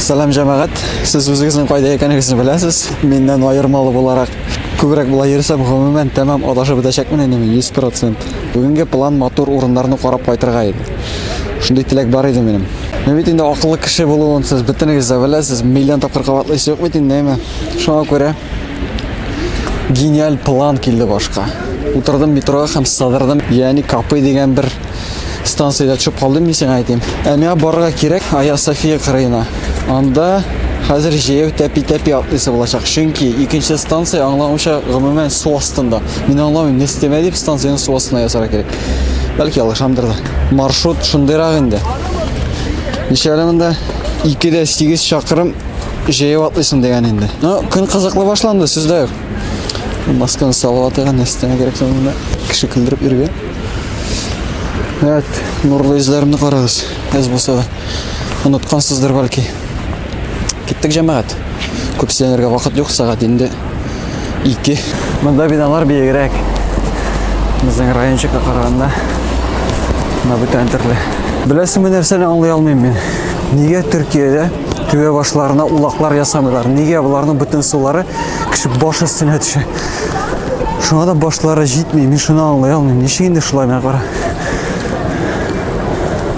Сәлам, җәмәгать. Сез үзегезнең кайда икәнегезне беләсез. Миннән аермалы буларак, күбрәк болай йөрсәм, гомумән, тәмам адашып бетәчәкмен инде мин 100%. Бүгенге план матур урыннарны карап кайтырга иде. Шундый теләк бар иде минем. Мин бит инде акыллы кеше булуын сез бөтенегез дә беләсез. Миллион тапкыр кабатлыйсы юк бит инде, әйме? Шуңа күрә гениаль план килде башка. Утырдым метрога һәм сыдырдым. Ягъни Капы дигән бер станциядә төшеп калдым, мин сиңа әйтим. Ә миңа барырга кирәк Айя София кырыена. Анда хәзер җәяү тәпи-тәпи атлыйсы булачак. Чөнки икенче станция, аңлавымча, гомумән су астында. Мин аңламыйм, нәрсә дип станцияне су астына ясарга кирәк. Бәлки ялгышамдыр да. Маршрут шундыйрак инде. Ничә әле монда? 2,8 чакрым җәяү атлыйсың дигән инде. Ну, көн кызыклы башланды, сүз дә юк. Масканы салып атырга нәрсә кирәк соң монда? Кеше көлдереп йөргән. Evet, нурлы йөзләремне карагыз. Әз булса да. Оныткансыздыр бәлки. Киттек, җәмәгать. Күп сөйләнергә вакыт юк, сәгать инде 2. Монда биналар биегрәк. Безнең райончикка караганда. Монда бүтән төрле. Беләсеңме, нәрсәне аңлый алмыйм мин? Нигә Төркиядә түбә башларына улаклар ясамыйлар? Нигә боларның бөтен сулары кеше баш өстенә төшә? Шуңа да башлары җитми. Мин шуны аңлый алмыйм. Ничек инде шулай, менә кара.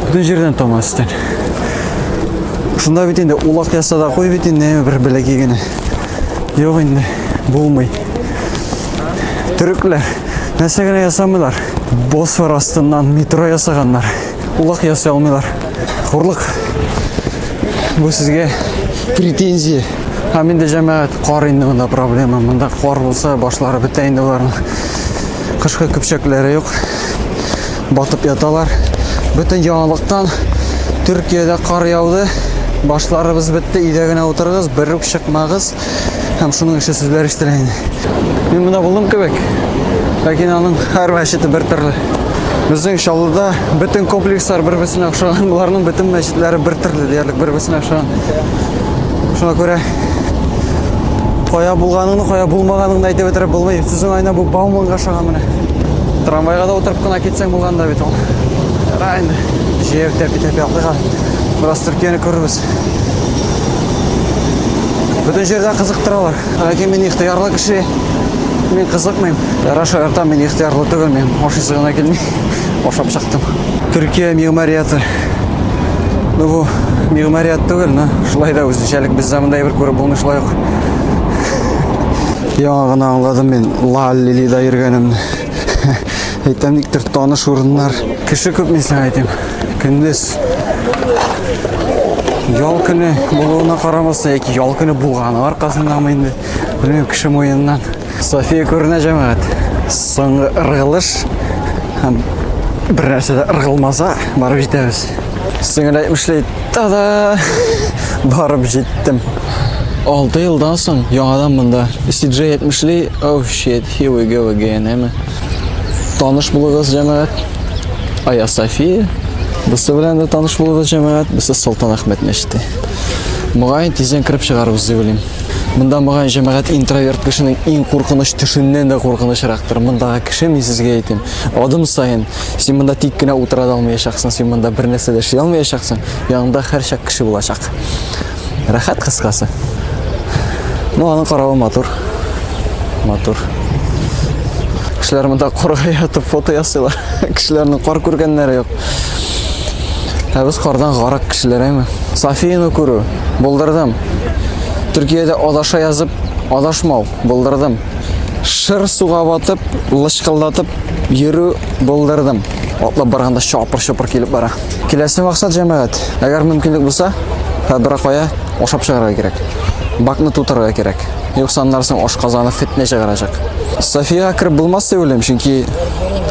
Бөтен җирдән тама өстен. Шунда бит инде улак яса да куй бит инде бер бәләкәй генә. Юк инде, булмый. Төрекләр нәрсә генә ясамыйлар. Босфор астыннан метро ясаганнар. Улак ясый алмыйлар. Хурлык. Бу сезгә претензия. Һәм инде, җәмәгать, кар инде монда проблема. Монда кар булса, башлары бетә инде аларның. Кышкы көпчәкләре юк. Батып яталар. Бөтен яңалыктан Төркиядә кар яуды. Башларыбыз бетте, өйдә генә утырыгыз, бер үк чыкмагыз. Һәм шуның ише сүзләр ишетелә инде. Мин монда булдым кебек. Ләкин аның һәр мәчете бер төрле. Безнең Чаллыда бөтен комплекслар бер-берсенә охшаган, боларның бөтен мәчетләре бер төрле диярлек, бер-берсенә охшаган. Шуңа күрә кая булганыңны, кая булмаганыңны әйтеп бетереп булмый. Сүзең айна бу Бауманга охшаган менә. Трамвайга да утырып кына китсәң булган да бит ул. Ярар инде. Җәяү тәпи-тәпи атлыйк. Бераз Төркияне күрербез. Бөтен җирдә кызыктыралар. Ләкин мин ихтыярлы кеше. Мин кызыкмыйм. Ярар, шаяртам, мин ихтыярлы түгел, мин ашыйсы гына килми. Ашап чыктым. Төркия мигъмарияты. Ну бу мигъмарият түгел, но шулай да үзенчәлек, бездә монда бер күреп булмый шулай ук. Яңа гына аңладым мин Лаллилида йөргәнемне. Әйтәм, никтер таныш урыннар. Кеше күп, мин сиңа әйтим. Көндез ял көне булуына карамастан, яки ял көне булганы аркасындамы инде, белмим, кеше муеныннан. София күренә, җәмәгать. Соңгы ыргылыш һәм бер нәрсә дә ыргылмаса, барып җитәбез. Сеңел әйтмешли, та-да! Барып җиттем. 6 елдан соң яңадан монда. CJ әйтмешли, oh shit, here we go again, әме. Таныш булыгыз, җәмәгать. Айя София. Бусы белән дә таныш булыгыз, җәмәгать. Бусы Солтан Әхмәт мәчете. Мөгаен, тиздән кереп чыгарбыз дип уйлыйм. Монда, мөгаен, җәмәгать, интроверт кешенең иң куркыныч төшеннән дә куркынычрактыр. Мондагы кеше, мин сезгә әйтим, адым саен син монда тик кенә утыра да алмаячаксың, син монда бер нәрсә дә эшли алмаячаксың. Яныңда һәрчак кеше булачак. Рәхәт, кыскасы. Ну, аның каравы матур. Матур. Кешеләр монда карга ятып фото ясыйлар. Кешеләрнең кар күргәннәре юк. Ә без кардан гарык кешеләр, әйме? Софияны күрү, булдырдым. Төркиядә адаша язып, адашмау, булдырдым. Шыр суга батып, лычкылдатып йөрү, булдырдым. Атлап барганда чапыр-чопыр килеп бара. Киләсе максат, җәмәгать, әгәр мөмкинлек булса, бер кая ашап чыгарга кирәк. Бакны тутырырга кирәк. Юкса аннан соң ашказаны фетнә чыгарачак. Софияга кереп булмас дип уйлыйм, чөнки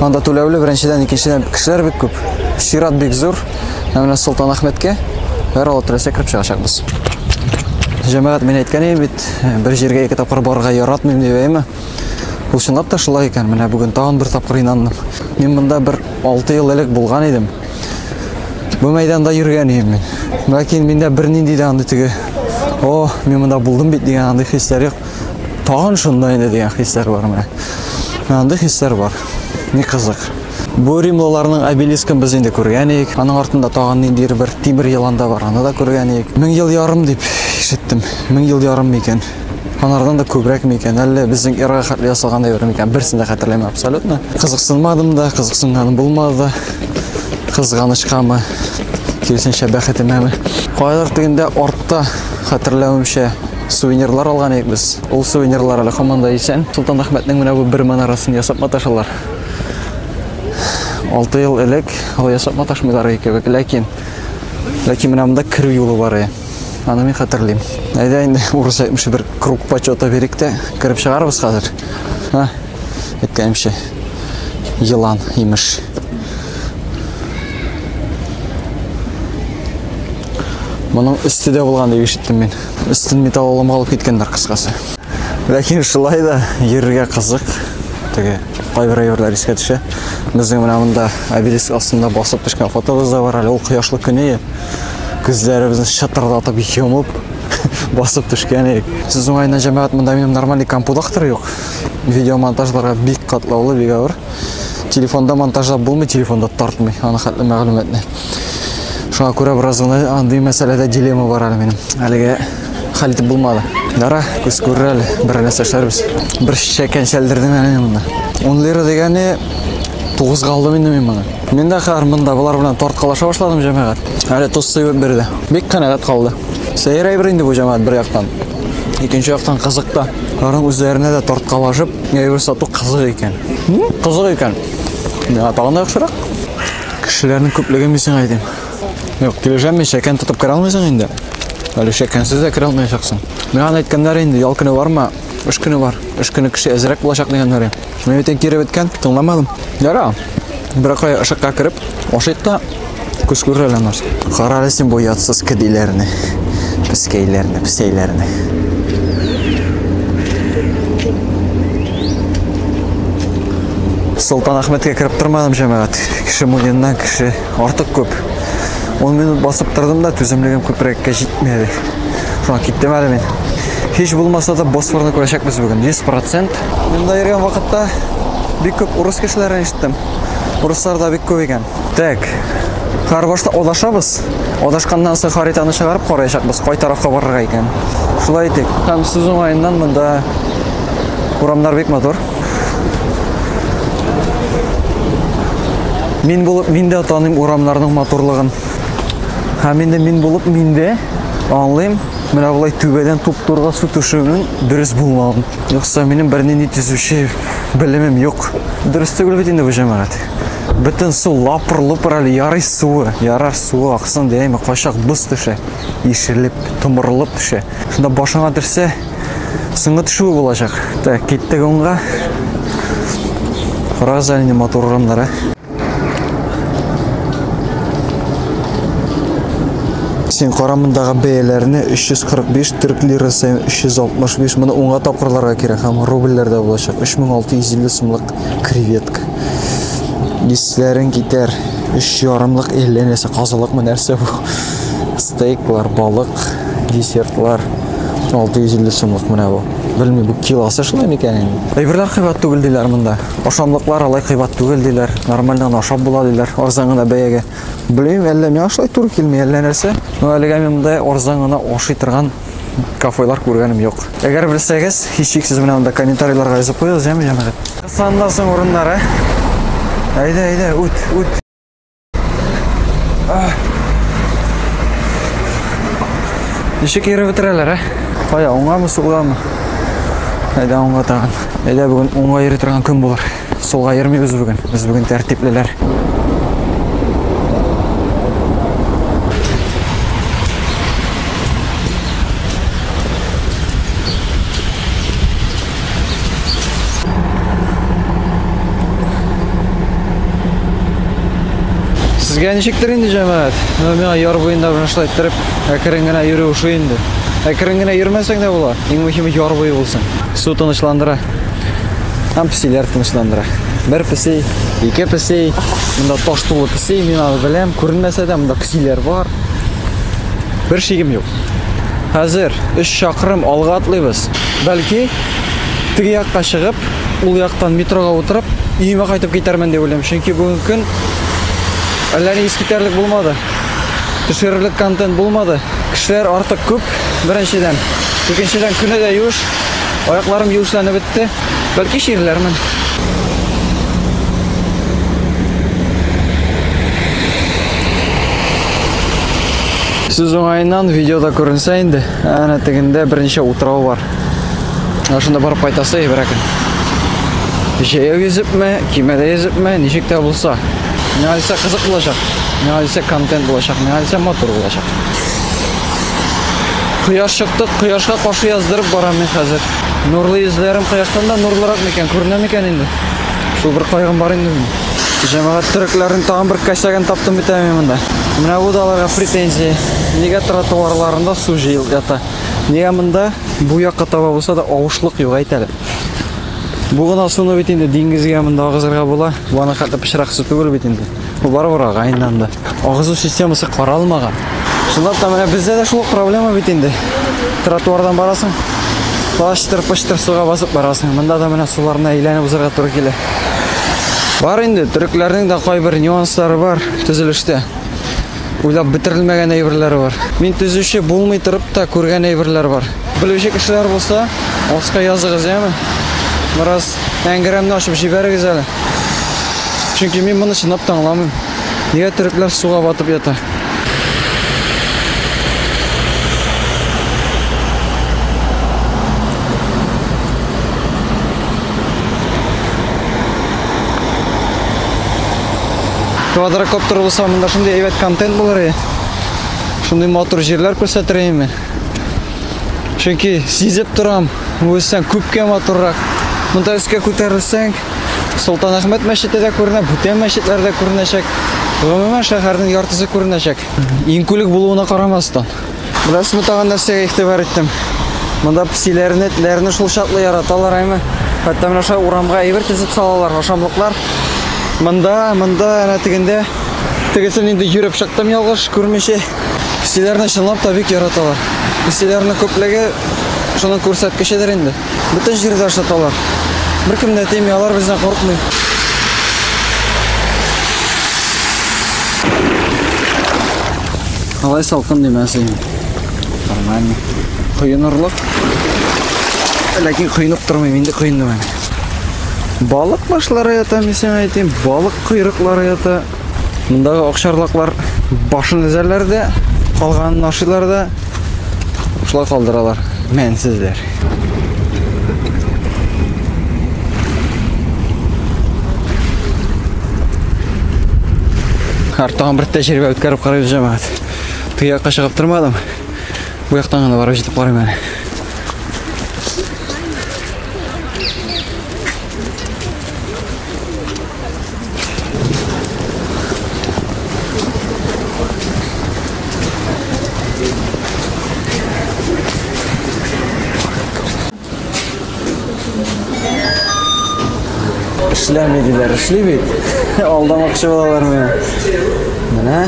анда түләүле беренчедән, икенчедән кешеләр бик күп. Чират бик зур. Ә менә Солтан Әхмәткә бер Алла теләсә кереп чыгачакбыз. Җәмәгать, мин әйткән идем бит, бер җиргә ике тапкыр барырга яратмыйм дип, әйме? Ул чынлап та шулай икән. Менә бүген тагын бер тапкыр инандым. Мин монда бер 6 ел элек булган идем. Бу мәйданда йөргән идем мин. Ләкин миндә бернинди дә андый теге, о, мин монда булдым бит дигән андый хисләр юк. Тагын шунда инде дигән хисләр бар менә. Менә андый хисләр бар. Ни кызык. Бу римлыларның обелискын без инде күргән идек. Аның артында тагын ниндидер бер тимер елан да бар, аны да күргән идек. 1000 ел ярым дип ишеттем. 1000 ел ярым микән? Анардан да күбрәк микән? Әллә безнең эрага хәтле ясалган әйбер микән? Берсен дә хәтерләмим абсолютно. Кызыксынмадым да, кызыксынганым булмады да. Кызганычкамы, киресенчә бәхетемәме? Кайдыр тегендә артта, хәтерләвемчә, сувенирлар алган идек без. Ул сувенирлар әле һаман да исән. Солтан Әхмәтнең менә бу бер манарасын ясап маташалар. 6 ел элек алай ясап маташмыйлар иде кебек, ләкин менә монда керү юлы бар иде. Аны мин хәтерлим. Әйдә инде урыс әйтмешли бер круг почета бирик тә кереп чыгарбыз хәзер. Ха, әйткәнемчә, елан имеш. Моның өсте дә булган дип ишеттем мин. Өстен металлоломга алып киткәннәр кыскасы. Ләкин шулай да йөрергә кызык. Теге кайбер әйберләр искә төшә. Безнең менә монда обелиск астында басып төшкән фотобыз да бар әле. Ул кояшлы көне. Күзләребезне шытырдатып йомып басып төшкән идек. Сүз уңаеннан, җәмәгать, монда минем нормальный компьютер юк. Видеомонтажларга бик катлаулы, бик авыр. Телефонда монтажлап булмый, телефонда тартмый аны хәтле мәгълүматны. Шуңа күрә бераз гына андый мәсьәләдә дилемма бар әле минем. Әлегә хәл итеп булмады. Яра, күз күрер әле, бер нәрсә эшләрбез. Бер чәкән чәлдердем әле мин монда. 10 лира дигәне 9-га алдым инде мин моны. Мин дә хәзер монда болар белән тарткалаша башладым, җәмәгать. Әле тоз сыйып бирде. Бик канәгать калды. Сәер әйбер инде бу, җәмәгать, бер яктан. Икенче яктан кызык та. Аларның үзләренә дә тарткалашып әйбер сату кызык икән. Кызык икән. Миңа тагын да яхшырак. Кешеләрнең күплеген мин сиңа әйтим. Юк, килешәм мин, чәкән тотып керә алмыйсың инде. Әле чәкәнсез дә керә алмаячаксың. Миңа әйткәннәр инде, ял көне барма, эш көне бар. Эш көне кеше әзрәк булачак дигәннәр. Мин бит кире беткән, тыңламадым. Яра. Бер кая ышыкка кереп, ашыйк та күз күрер әле аннары. Кара әле син бу ятсыз кедиләрне, пескәйләрне, песәйләрне. Солтан Әхмәткә кереп тормадым, җәмәгать. Кеше муеннан кеше артык күп. 10 минут басып тордым да, түземлегем күпрәккә җитмәде. Шуңа киттем әле мин. Һич булмаса да Босфорны күрәчәкбез бүген, 100%. Монда йөргән вакытта бик күп урыс кешеләрен ишеттем. Урыслар да бик күп икән. Так. Хәзер башта адашабыз. Адашканнан соң хаританы чыгарып караячакбыз, кай тарафка барырга икән. Шулай итик. Һәм сүз уңаеннан монда урамнар бик матур. Мин булып, мин дә таныйм урамнарның матурлыгын. Һәм инде мин булып, мин дә аңлыйм, менә болай түбәдән туп-турыга су төшүенең дөрес булмавын. Юкса минем бернинди төзүче белемем юк. Дөрес түгел бит инде бу, җәмәгать. Бөтен су лапыр-лупыр әле, ярый суы, ярар суы аксын дияме, кайчак боз төшә, ишелеп, томырылып төшә. Шунда башыңа төшсә, соңгы төшүе булачак. Так, киттек уңга. Карагыз әле нинди матур урамнар, ә? Син кара мондагы бәяләрне, 345 төрк лирасы, 365, моны уңга тапкырларга кирәк һәм рубльләрдә булачак. 3650 сумлык креветка. Исләрең китәр. Өч ярымлык әллә нәрсә, казылыкмы нәрсә бу? Стейклар, балык, десертлар. 650 сумлык менә бу. Белмим, бу килосы шулай микән инде? Әйберләр кыйбат түгел диләр монда. Ашамлыклар алай кыйбат түгел диләр. Нормально гына ашап була диләр, арзан гына бәягә. Белмим, әллә миңа шулай туры килми, әллә нәрсә. Но әлегә мин монда арзан гына ашый торган кафелар күргәнем юк. Әгәр белсәгез, һичшиксез менә монда комментарийларга язып куегыз, яме, җәмәгать. Кысанда соң урыннары. Әйдә, әйдә, үт, үт. Ничек йөреп бетерәләр, ә? Кая, уңгамы, сулгамы? Әйдә, уңга тагын. Әйдә, бүген уңга йөри торган көн булыр. Сулга йөрмибез бүген. Без бүген тәртиплеләр. Сезгә ничектер инде, җәмәгать? Менә миңа яр буенда менә шулай иттереп әкрен генә йөрү ошый инде. Әкрен генә йөрмәсәң дә була. Иң мөһиме яр буе булсын. Су тынычландыра. Һәм песиләр тынычландыра. Бер песи, ике песи, монда таш тулы песи, мин аны беләм, күренмәсә дә монда песиләр бар. Бер шигем юк. Хәзер 3 чакрым алга атлыйбыз. Бәлки, теге якка чыгып, ул яктан метрога утырып, Өемә кайтып китәрмен дип уйлыйм. Чөнки бүгенге көн әллә ни искитәрлек булмады. Төшерерлек контент булмады. Кешеләр артык күп, беренчедән. Икенчедән, көне дә юеш. Аякларым юешләнеп бетте. Бәлки чирләрмен. Сүз уңаеннан видеода күренсә инде, әнә тегендә берничә утрау бар. Менә шунда барып кайтасы берәр көн. Җәяү йөзепме, көймәдә йөзепме, ничек тә булса. Миңа дисә кызык булачак. Миңа дисә контент булачак, миңа дисә матур булачак. Кояш чыкты, кояшка каршы яздырып барам мин хәзер. Нурлы йөзләрем кояштан да нурлырак микән, күренә микән инде? Шул бер кайгым бар инде минем. Җәмәгать төрекләрнең тагын бер косягын таптым бит әле мин монда. Менә бу да аларга претензия. Нигә тротуарларында су җыелып ята? Нигә монда бу якка таба булса да авышлык юк, әйт әле. Бу гына суны бит инде диңгезгә монда агызырга була. Бу аны хәтта пычрак су түгел бит инде. Бу барыбер ага инде анда. Агызу системасы каралмаган. Чынлап та менә бездә дә шул ук проблема бит инде. Тротуардан барасың, паштыр-пыштыр суга басып барасың. Монда да менә суларны әйләнеп узарга туры килә. Бар инде, төрекләрнең дә кайбер нюанслары бар төзелештә. Уйлап бетерелмәгән әйберләре бар. Мин төзүче булмый торып та күргән әйберләр бар. Белүче кешеләр булса, аска языгыз, яме? Бераз әңгерәмне ачып җибәрегез әле. Чөнки мин моны чынлап та аңламыйм. Нигә төрекләр суга батып ята? Квадрокоптер булса, монда шундый әйбәт контент булыр иде. Шундый матур җирләр күрсәтер идем мин. Чөнки сизеп торам, үзсәң күпкә матуррак. Монда өскә күтәрелсәң, Солтан Әхмәт мәчете дә күренә, бүтән мәчетләр дә күренәчәк. Гомумән шәһәрнең яртысы күренәчәк. Иңкүлек булуына карамастан. Беләсезме, тагын нәрсәгә игътибар иттем? Монда песиләрне, этләрне шул чаклы яраталар, әйме? Хәтта менә шулай урамга әйбер тезеп салалар, ашамлыклар. Монда, монда, әнә тегендә. Тегесен инде йөреп чыктым ялгыш, күрмичә. Песиләрне чынлап та бик яраталар. Песиләрнең күплеге шуның күрсәткечедер инде. Бөтен җирдә ашаталар. Беркем дә тими, алар бездән куркмый. Алай салкын димәс инде. Нормально. Коенырлык. Ләкин коенып тормыйм, инде коендым әле. Балык башлары ята, мин сиңа әйтим, балык койрыклары ята. Мондагы акчарлаклар башын өзәләр дә, калганын ашыйлар да, шулай калдыралар. Мәнсезләр. Тагын бер тәҗрибә үткәреп карыйбыз, җәмәгать. Теге якка чыгып тормадым. Бу яктан гына барып җитеп карыйм әле. Эшләми диләр, эшли бит. Алдамакчы булалар мине. Менә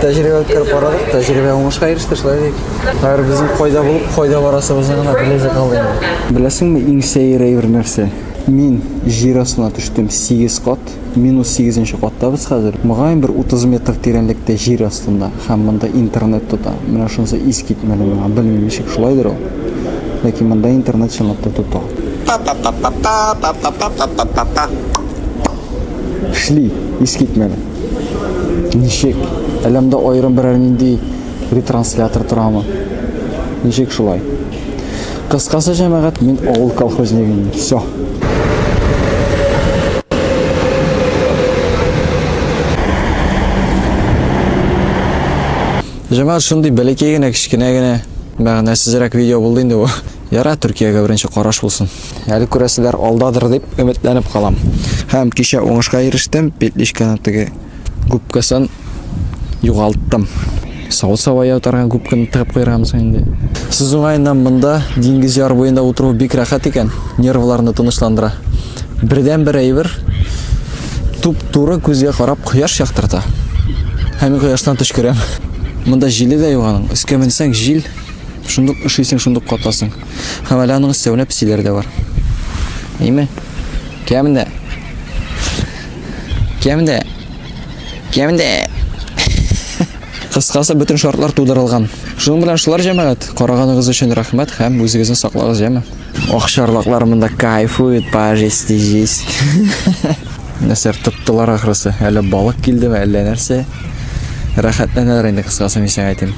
тәҗрибә үткәреп карадык, тәҗрибә уңышка иреште, шулай дип. Хәзер безнең кайда булып, кайда барасыбызны гына беләсе калды инде. Беләсеңме, иң сәер әйбер нәрсә? Мин җир астына төштем 8 кат, минус 8 нче катта без хәзер. Мөгаен бер 30 метр тирәнлектә җир астында һәм монда интернет тота. Менә шунысы искитмәле миңа, белмим ничек шулайдыр ул. Ләкин монда интернет чынлап та тота. Эшли, искитмәле. Ничек? Әллә монда аерым берәр нинди ретранслятор торамы? Ничек шулай? Кыскасы, җәмәгать, мин авыл колхознигы инде. Все. Җәмәгать, шундый бәләкәй генә, кечкенә генә, мәгънәсезрәк видео булды инде бу. Яра, Төркиягә беренче караш булсын. Әле күрәселәр алдадыр дип өметләнеп калам. Һәм кичә уңышка ирештем, петличканы теге губкасын югалттым. Савыт-саба ятарга губканы тыгып куяргамы соң инде? Сүз уңаеннан монда диңгез яр буенда утыру бик рәхәт икән, нервларны тынычландыра. Бердән-бер әйбер туп-туры күзгә карап кояш яктырта. Һәм мин кояштан төчкерәм. Монда җиле дә юк аның. Өскә менсәң җил, шундук өшисең, шундук катасың. Һәм әле аның өстәвенә песиләр дә бар. Әйме? Кәмендә. Кемдә? Кемдә? Кыскасы, бөтен шартлар тудырылган. Шуның белән шулар, җәмәгать. Караганыгыз өчен рәхмәт һәм үзегезне саклагыз, яме. Акчарлаклар монда кайфует по жести жесть. Нәрсә тоттылар ахрысы. Әллә балык килдеме, әллә нәрсә. Рәхәтләнәләр инде, кыскасы, мин сиңа әйтим.